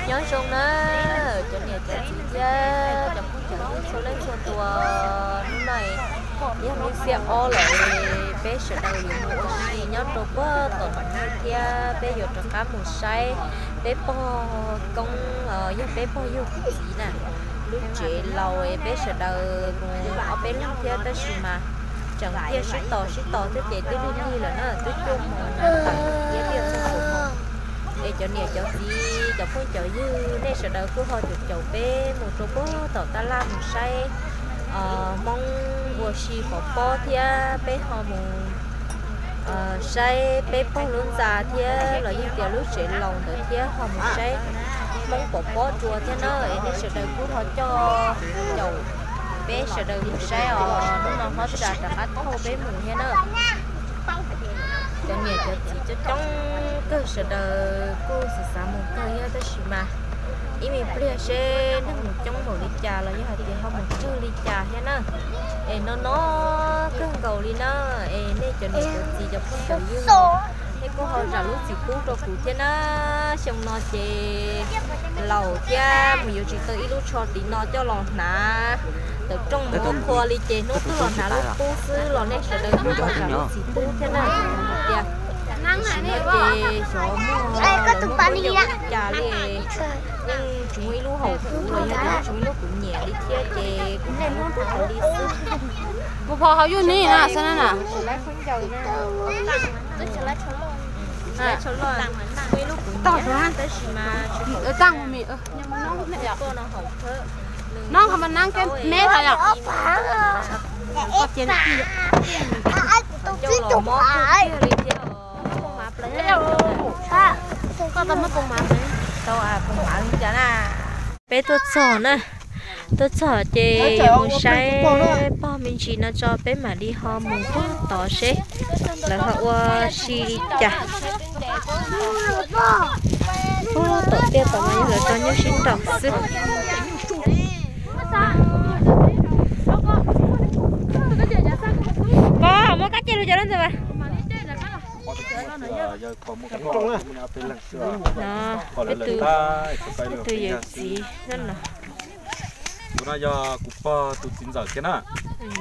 Nyob zoo na, cov niam cov txiv thiab cov phooj cov ywg txhua leej txhua tus, hnub no yog hnub xiab ob lawm, peb sawv daws yuav mus ua si nyob rau puag tom no thiab peb yuav rov qab mus saib peb pog koob, yog peb pog yug txiv na, lub tsev laus. Peb sawv daws mus ob peb leeg thiab tab sis mas tseem thiaj sib tos sib tos thiab ces twb lig lig lawm na, twb cuaj moos tawm thiab thiaj txog kaum moos. Es cov niam cov txiv cov phooj cov ywg nej sawv daws kuj ho caum caum peb mus rau puag tom tab laj mus saib Hmoob ua si pov pob thiab peb ho mus saib peb pog lub ntxa thiab los yog tias lub tsev laus ntawd thiab ho mus saib Hmoob pov pob dua thiab na. Es nej sawv daws kuj ho coj caum peb sawv daws mus saib os, hnub no hlob tsa rov qab thauj peb mus thiab na. Cov niam cov txiv coob coob kawg sawv daws kuj xav xav mus kawg thiab tab sis mas ib me pliag seb neeg mus coob npaum li cas los yog hais tias ho mus tsawg li cas thiab na. Es no no kawg nkaus li na. Es nej cov niam cov txiv cov phooj cov ywg, nej kuj ho zam lub txim pub rau kuv thiab na. Xyoo no ces laus thiab mus yuav tsis tau ib lub tsho tiv no coj los hnav tawm rooj mus ua qhua li ces hnub twg los hnav lub qub xwb los nej sawv daws kuj ho zam lub txim pub thiab na. Tias tam sim no ces xyov muaj lawv muab pab ncaws ua li cas li, yeej tsis muaj ib lub haum kuv los yog tias tsis muaj ib lub kuv nyiam li thiab ces kuv hnav lub qub hauv li xwb. Mus phom hauv yuj ni na xwb na na. Tag mus mi. Noj qhov mas nab ke me hais yom. Koj cia li. Koj tau muab poo mav plaws. Koj tau muab poo mav plaws. Tau poo mav li cas na. Peb tuaj txog na, tuaj txog ces mus saib pog me ntsis no tso peb mam li ho mus puag tod seb lawv ho ua si li cas. Puag tom tiaj tod mas yog lawv tso nyuj sib nraus xwb. Pog, muab kab cia lug cov lub ntawd mas. No, peb tus, peb tus yawm txiv no. Tus no yog kuv pog tus txiv ntxawm thiab na.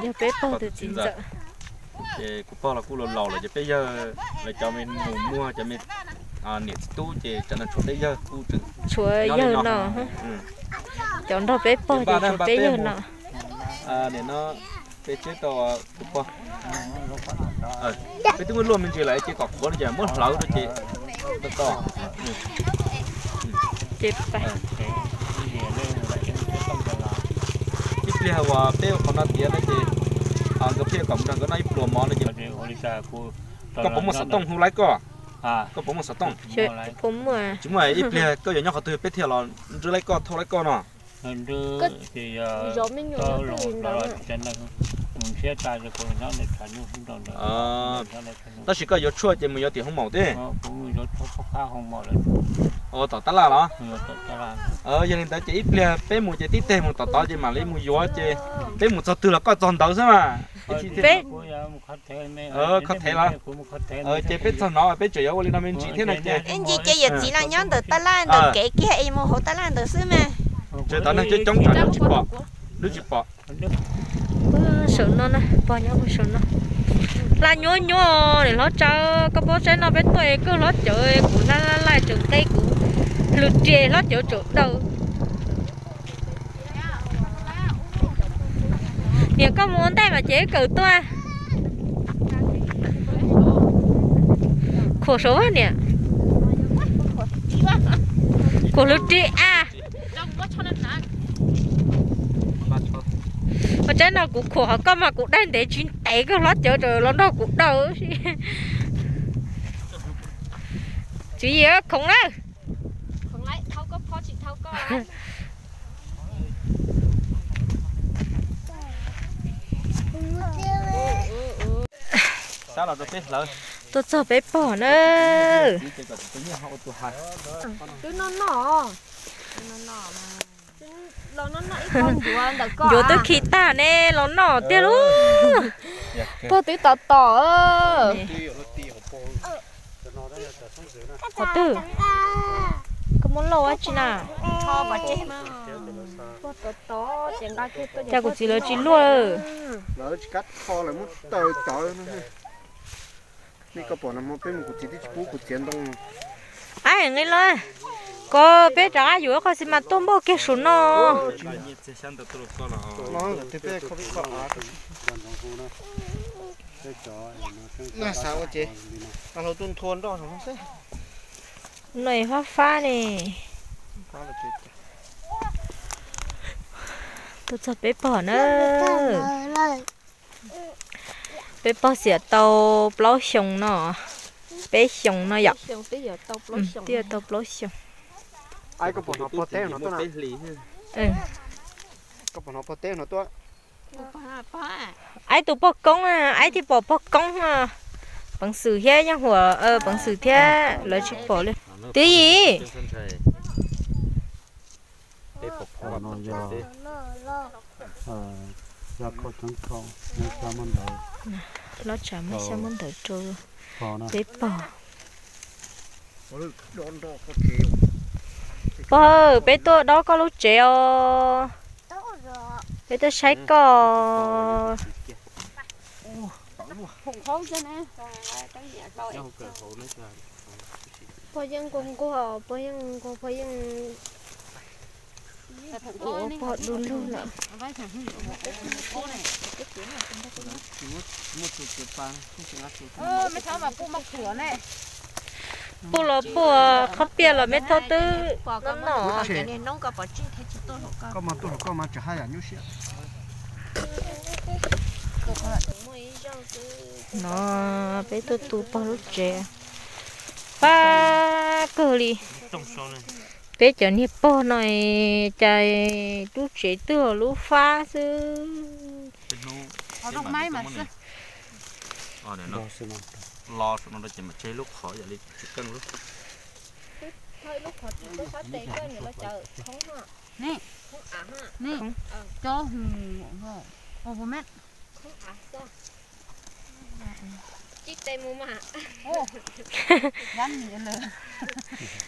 Yog peb pog tus txiv ntxawm. Ces kuv pog los kuj laus laus lawm ces peb yawg, lawv cov me nus muag cov me niam txiv tub ces tsam no tshuav peb yawg kuj tseem tshuav yawg no. Cov nrog peb pog ces tshuav peb yawg no. Nim no peb tseb rau kuv pog. Peb twb muab luaj me ntsis lawm ces kom qhuav no ces muab hlawv rau ces ib pliag uas peb ua qhov no tiav no ces nkawd pheej kom mus nrog nkawd noj ib pluas mov no ces koj puas muaj xov tooj hu laib koj? Koj puas muaj xov tooj? Tsis muaj, ib pliag koj yuav nyob qhov twg peb thiaj los nrwb laib koj thauj laib koj no. Tab sis koj yuav tshuaj ces mus yuav tim hoob maum teb. Ua tom tab laj los? Yog li ntawd ces ib pliag peb mus ces tib teg mus tom tod ces mam li mus yuav ces peb mus txog twg los koj txog ntawd xwb mas. Kho thev los? Ces peb txog no peb tseem yuav ua li no me ntsis thiab no ces. Ib ntsis ces yawm txiv no nyob ntawm tab laj ntawm kev kiag es mus hauv tab laj ntawd xwb mas. Tseem tau neeg coob coob tsam lub tsis pom, lub tsis pom. Saum no na, pog nyob saum no. Hla nyuab nyuab, niam hlob tsav, koj paub tsaib no peb tuaj es koj hlob cawv kuv hla hla laj tsaws nqe kuv hlwb ris hlob cawv tsaus daws. Niam koj mus ua ntej mas ces kawm tuaj. Khuam saud niam. Khuam hlwb ris a. Ua tsaib no kuv khuam hov koj mas kuv daig ntev tsis ntev koj hlob cawv los nrog kuv daws. Tswv Yim khoom na. Tuaj txog peb pog na. Ncuav twb khi tag ne los noj tiag lauj. Pog twb tom tom. Qhov twg? Muab lauj dab tsi na? Cas kuv txiv lawv tsis luaj lawm? Lawv tsis kam tho lawv muab taw tawv no. Nej koj pom no peb mus kuv txiv twb tsis pub kuv txiav ntoo. Ab, nqi los, koj peb rov qab yuav qhov xi mas tuaj npauj kiag saum no. No xav ua ces hlau tuaj nthua nroj saum no xwb. No fab fab ne. Tuaj txog peb pog na. Peb pog xiam tau plaub xyoos no, peb xyoos no yom. Twb yuav tau plaub xyoos. Koj pom no pog teb no tuaj. Aib tus pog koob, aib thiaj pom pog koob, peev xwm thiab yeej huam, peev xwm thiab lawv tsis pom li. Twb yim. Loj tsam muab xya muab ntawv rau peb pog. Pog, peb tuaj dob koj lub tsev os. Peb tuaj saib koj. Pog yeej nquag nquag, pog yeej nquag, pog yeej ua pog du lug lawm. Puj los puj, qhob piaj los meb thaub twb noj noj. Koj mas tuaj hluas koj mas tsis haj yam nyuaj siab. No peb tuaj tu pog lub tsev, fab kawg li. Peb cov niag pog no cas lub tsev twb lub fab xwb. Los saum no ces mas tseg lub qhov yam li tsis keej lub.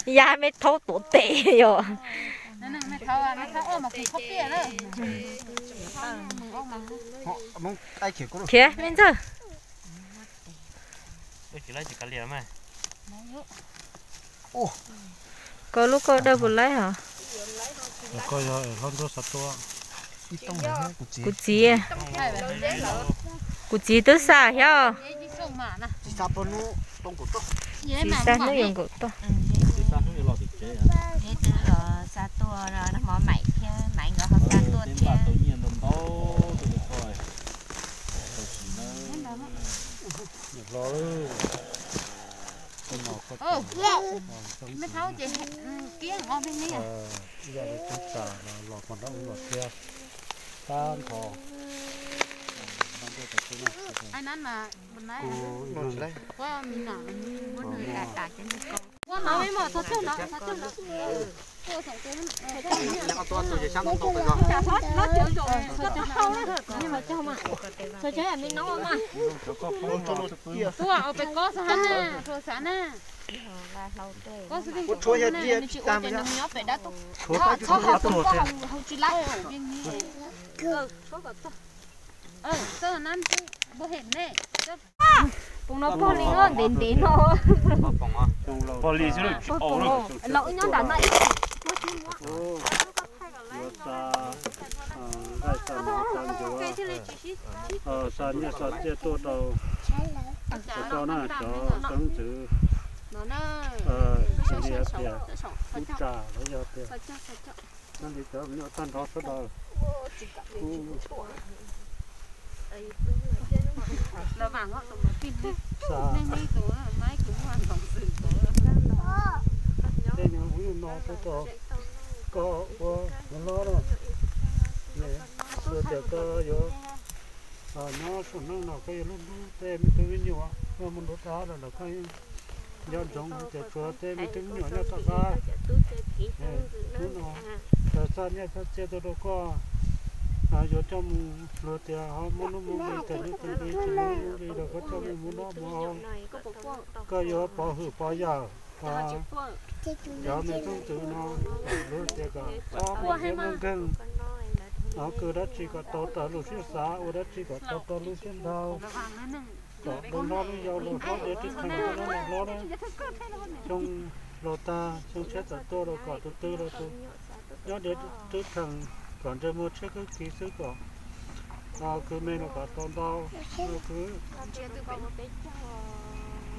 Ya meb thaub tuav tes yom. Khiav me ntxawg. Koj lub koj dawb puas laib hos? Kuv txiv, kuv txiv twb xa thiab. Txiv xa hnub yuav nkaum toj. Twb los xa tuaj, nag hmo Maiv thiab Maiv nkawd ho xa tuaj thiab. Ib yam li tub tas los los pog nrab ub los thiab, tab nrho. Pog no pog li ntev ntev no. Pog li xwb, pog pog los wb nyob nram no ib tug pog xwb muab. Yuav xa nqaij xa mov xa ncuav, xa nyiaj xa txiaj tuaj rau cov koj na, cov xeeb ntxwv, xws li tias kub tsam los yog tias nyob li cov me nyuam tag nrho sawv daws. Tej nyuag ub nyuag no rau koj ua hlob no, luag tias koj yuav nyob saum neej no koj yuav hlub hlub tej me tub me nyuam, koj mus nruab dab los los koj yeej nco ntsoov tias tsuav tej me tub me nyuam nyob tom qab. Hnub no txawm xa nyiaj xa txiaj tuaj rau koj, yuav coj mus, luag tias ho muaj hnub muaj nqis, txawm hnub txawm nqis tsis muaj hnub nqis los koj coj mus muaj noj muaj haus, koj yuav pov hwm pov yawm. Cov me txheeb ntxwv no, lub tias kom ob peb muaj nkeeg, no kws dab tsi kom tau raws lub siab xav, ua dab tsi kom tau raws lub siab nraug, kom lub hlob lub yau lub hlob diav twb theem lub hlob na, xyoo laus tag xyoo tshiab tawm tuaj los kom tus twg los tus nyob diav twb theem, kom ntsej muag tshiab kub kis xwb kom khwv me los kom tau ntau, khwv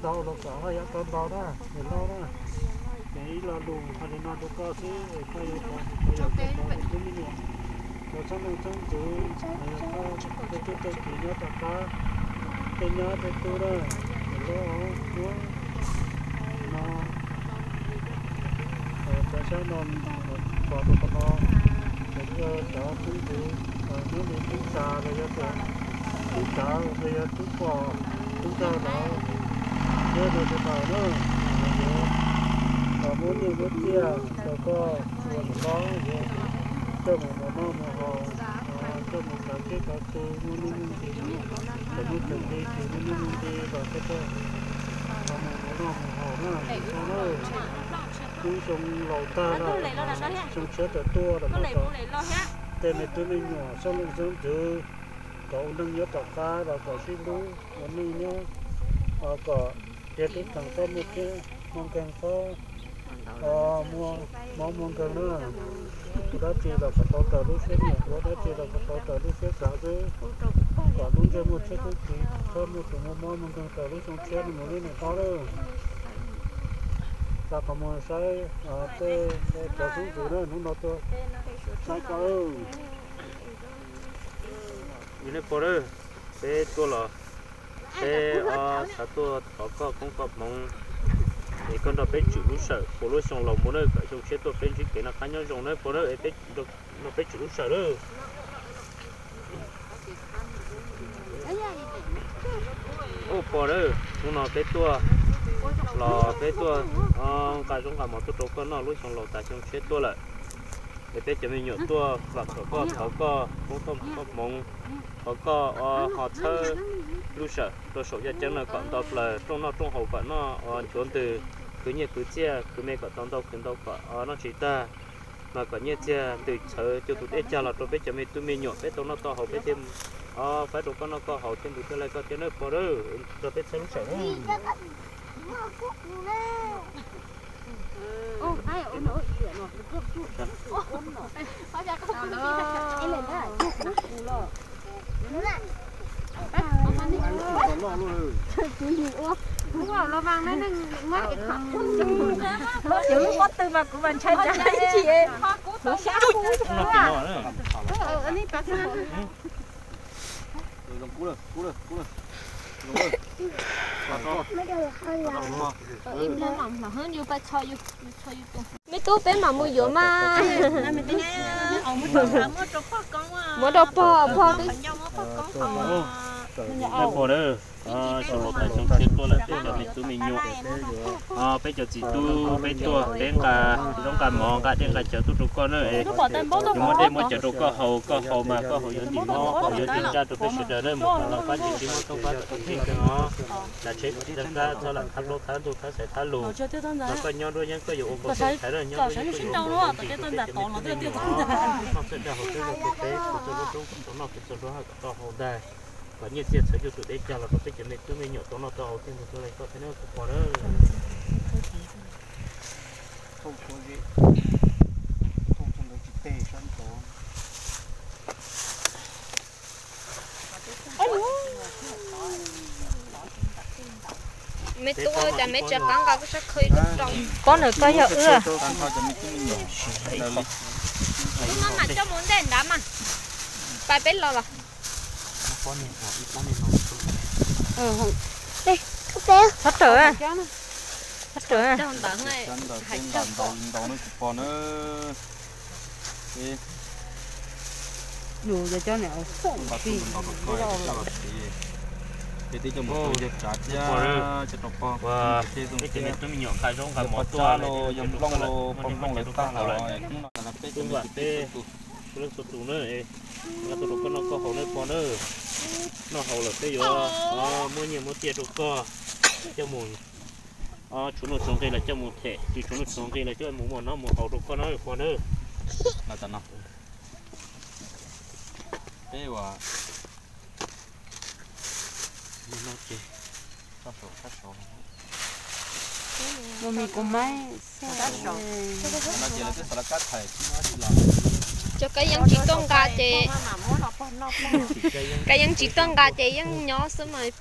ntau los kom haj yam tau ntau na, niam hlob na. Ces ib lo lus hais li no rau koj xwb es koj yuav tau, koj yuav tau tus me nyuam, koj txhob mloog txheeb ntxwv, koj tej tub tej kiv nyob tom qab, tej nyab tej tub na, niam hlob muab no, cov xyab no pov rau qhov no, cov txheeb ntxwv, nyob li tub tsav los yog tias tub tsav los yog tub pom tub nrog lawv, thiab lawv sawv daws na, yuav muab nyiaj muab txiaj rau koj ua niam hlob, yuav coj mus mus noj mus haus, coj mus kav teb kav chaw muaj nuj muaj nqis, thaum muaj thaum nqi tsis muaj nuj muaj nqis los coj mus mus noj mus haus na, tsis txhob na. Twb xyoo laus tag lawm, xyoo tshiab tawm tuaj los no kom tej me tub me nyuam txhob mloog txheeb ntxwv, kom ua neej nyob tom qab los kom sib hlub ua neej nyob, kom diav twb theem txhob muaj tshiab muaj nkeeg, txhob muaj mob muaj nkeeg na. Ua dab tsi los kom tau raws lub siab nyiam, ua dab tsi los kom tau raws lub siab xav xwb, kom lub ntsej muag tshiab kub kis, txhob muaj tus muaj mob muaj nkeeg raws lub xyoo tshiab no mus li niam hlob lawm. Tag qhov muag saib tej cov xeeb ntxwv na, hnub no tuaj saib koj. Yog nej pog lawm, peb tuaj los peb xav tuaj thov koj koob koj hmoov, es koj nrog peb tswm lub sawm puas lub xyoo laus mus na, kom xyoo tshiab tuaj peb ntsib kev noj qab nyob zoo na pog na, es peb nrog peb tswm lub sawm lawm. Ub pog lawm, hnub no peb tuaj los peb tuaj nqa zaub nqa mov tuaj rau koj noj, lub xyoo laus tas xyoo tshiab tuaj lawm. Es peb cov me nyuam tuaj vam khom koj, thov koj koob koj hmoov, thov koj ho txhawb lub sawm rau saum yaj ceeb no kom nto plaws rooj noj rooj haus, kom noj nchuav ntws, khwv nyiaj khwv txiaj, khwv me kom tau ntau, khwv ntau kom noj tsis tag, mas kom nyiaj txiag ntws txhawv cuag tus dej cag los rau peb cov me tub me nyuam peb tau noj tau haus, peb thiaj faib rau koj noj koj haus thiab npws thiaj laij koj thiab nawb pog nawb, nrog peb txhawb lub sawm nawb. Cov lub pob tw mas kuv mas ntshai ntshai ib txhis. Me tub, peb mam mus yuav mas. Muab rau pog, pog peb. Xyoo laus tas xyoo tshiab tuaj lawm, peb cov me tub me nyuam, peb cov txiv tub, peb tuaj peb nqa zaub nqa mov nqa dej nqa cawv tuaj rau koj na. Yuav muab dej muab cawv rau koj haus, koj haus mas koj haus yuav ntim mob haus yuav ntim ntsaj rau peb sawv daws na, mus kom los pab tsis sib muab txoj pab kom tau txij kawg os. Lav tsheb kom txhawb kab, txhob lam thab plaub thab ntug thab xaiv thab lus. Mas koj nyob nruab yeeb koj yuav ua koj txoj txhais na, nyob nruab yeeb koj yuav ua koj txij kawg peb cov me tub me nyuam. Noj txhawj dag haus txhawj zog rau peb, khwv txhua lub roob kom tau noj, khwv txhua lub haj kom tau haus dag, kom nyiaj txiag txhawv cuag tus dej cag los rau peb cov me tub me nyuam tau noj tau haus thiab mus thiaj laij koj thiab nawb kuv pog nawb. Me tub, cas me tsis qab nqa kuv sab khawb ib lub rau. Pob nws koj yog wb. Lub no mas coj mus ntej nrad mas. Pais peb los los. Thab rawm, thab rawm. Peb cov me tub me nyuam nqa zaub nqa mov tuaj, yog nplooj los poj nplooj lawv tag lawm. Hnub no peb cov me tub me nyuam tub leej txhua tus na, nqa tuaj rau koj noj koj haus nawb pog nawb. Noj haus lawm peb yuav muab nyiaj muab txiaj rau koj coj mus Tshuav nuj tshuav nqi los coj mus them, tsis tshuav nuj tshuav nqi los coj mus muas noj muas haus rau koj na, Pog na. Peb ua Mus mis kuv maib. Cov kab yeeb tsis tuaj nqa ces, kab yeeb tsis tuaj nqa ces yeej nyob xwb mas.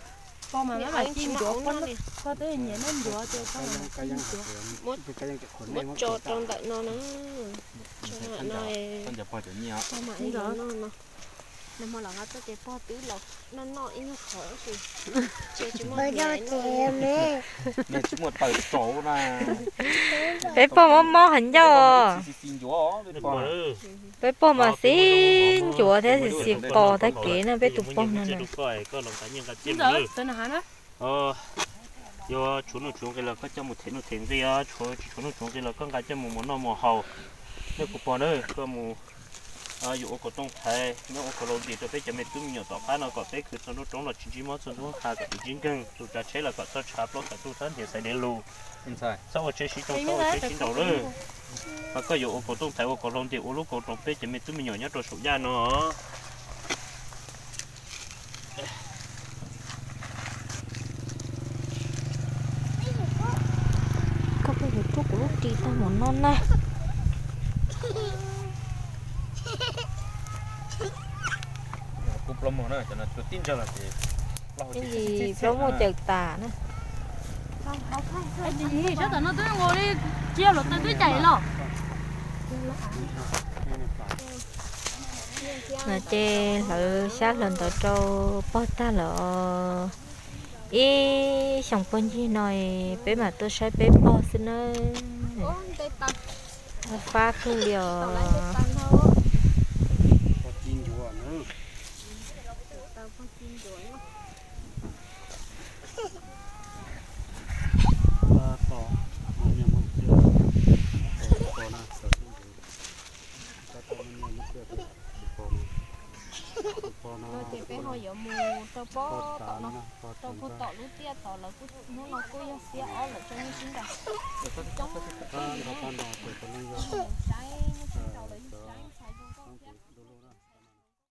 Pog mas maj mam ci ncuav, pog twb nyiam noj ncuav ces pog mam ci ncuav. Muab tso rau ntawm no na. Tso ntawm no, pog mam noj no. Nag hmo los nqa tuaj ces pog twb los noj noj ib nyuag qhov ces tsis muaj taws tsaus na. Peb pog mob mob heev ncauj. Peb pog mas xib ncuav thiab xis pos tag kev na, peb tus pog no na. Yuav tshuav nuj tshuav nqi los koj coj mus them nuj them nqi, tshuav tsis tshuav nuj tshuav nqi los koj nqa coj mus muas noj muas haus. Nej kuv pog na, koj mus yuav ua kaus tooj thaiv nyob ua kaus laus ntim rau peb cov me tub me nyuam tom qab no kom peb khwv txog nruab roob los tsis ntsib mob, txog nruab ha kom tsis ntsib nkeeg, tus tsav tsheb los kom txhob tshav plaub tshav tuj, txhob nrhiav xaiv dev lug. Txhob ua tsheb sib rooj, txhob ua tsheb sib nraus lawm. Mas koj yuav ua kaus tooj thaiv ua kaus laus ntim ua lub kaus rau peb cov me tub me nyuam nyob rau saum yaj no. Koj puas yuav tuaj kuv lub ris tau mus noj na? Plaub muaj cawm tas na. Sab tom no twb nkaus li, cia los twb cais los. No ces hlawv xyab hlawv ntawv rau pog tag lawm os. Ib xyoos pog ncig no peb mam tuaj saib peb pog xwb nawb. Fab kawg li os. No ces peb ho yuav mus rau pob tom no, rau puag tom lub tiaj tod lawv kuj, hnub no kuj yog xiab ob lawm, coob sib nraus. Mus saib.